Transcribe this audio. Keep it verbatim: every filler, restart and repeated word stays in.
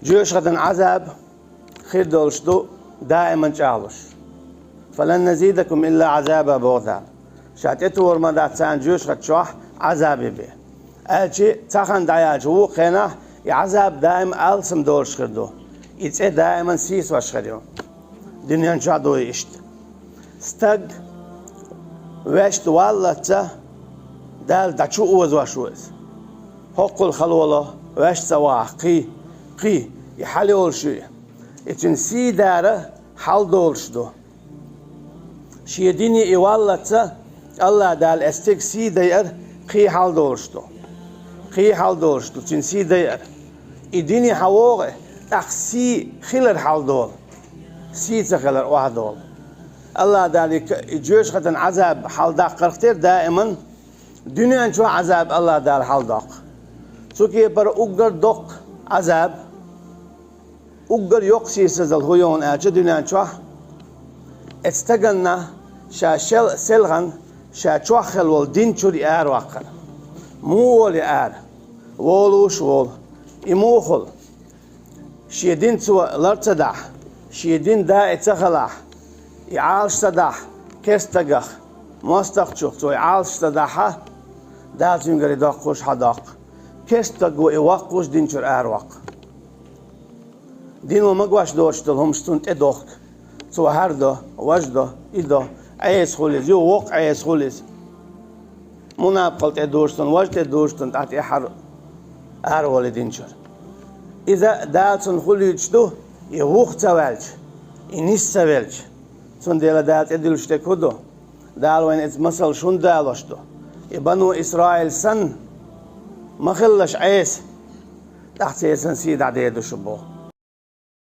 Жоьжахатан Ӏазаб хир долуш ду даиман чӀагӀлуш. «Фалан назидакум илла Ӏазаба», боху Дала. Ша тӀетора ма дац царна жоьжахати чохь Ӏазабе бен. Аьлча, цхьа хан дӀаяьлча, вукху хенахь и Ӏазаб даим алсам долуш хир ду. И цӀе даиман сийсош хир ю. Дуьнен чохь дуй иштта. Стаг ваьшта валлалц Дала дӀачу озош ву иза. ХӀоккхул халоло ваьшта ца ваха, кхий, кхий, и хьал йолуш ю и. И цуьнан сий дара хьал долуш ду. Шен дине и валлалц Аллах Дала эс стеган сий дайар кхий хьал долуш ду. Кхий хьал долуш ду, цуьнан сий дайар. И дине хьан вогӀу, тӀаккха сий хилар хьал долу. Сий ца хилар охьа долу. Аллах Дала и ка-, и жоьжахатан Ӏазаб хьал даккхарх тера даиман, дуьнен чохь Ӏазаб Аллах Дала хьал доккху. Цу кепара уггар доккху Ӏазаб, уггар йоккха сийсазалла хӀун ю аьлча дуьнен чохь, эцу стаганна ша шел-, селхана ша чохь хилла волу дин чуьра и араваккхар. Муха волу и ара? Волуш волу. И муха хуьлу? Шен дин цо лар ца дахь, шен дин даиъ ца халахь, и Ӏалаш ца дахь, керстагах, мостагӀчух цо и Ӏалаш ца дахь, Дала цуьнгара и доккхуш хьан доккху. Керстаго и воккхуш дин чуьра аравоккху. Дино магош доцуш долу хӀумаш цунна тӀедохку. Цо хӀара до, важа до, и до, Ӏеса хуьлу иза, юха воккха Ӏеса хуьлу иза. Мунапкъалла тӀедужуш цунна, важа тӀедужуш цунна, тӀаккха тӀе хьар-, араволу дин чуьра. Иза Дала цунна хуьлуьйтуш ду, и вуха ца ваьлча, и нис ца велча. Цундела Дала тӀедуьллуш дерг хӀун ду? Дала вайна иза масалш хӀунда далош ду? И бану Исраил санна, ма хилалаш Ӏеса, тӀаккха церан сий дӀадеду шу боху.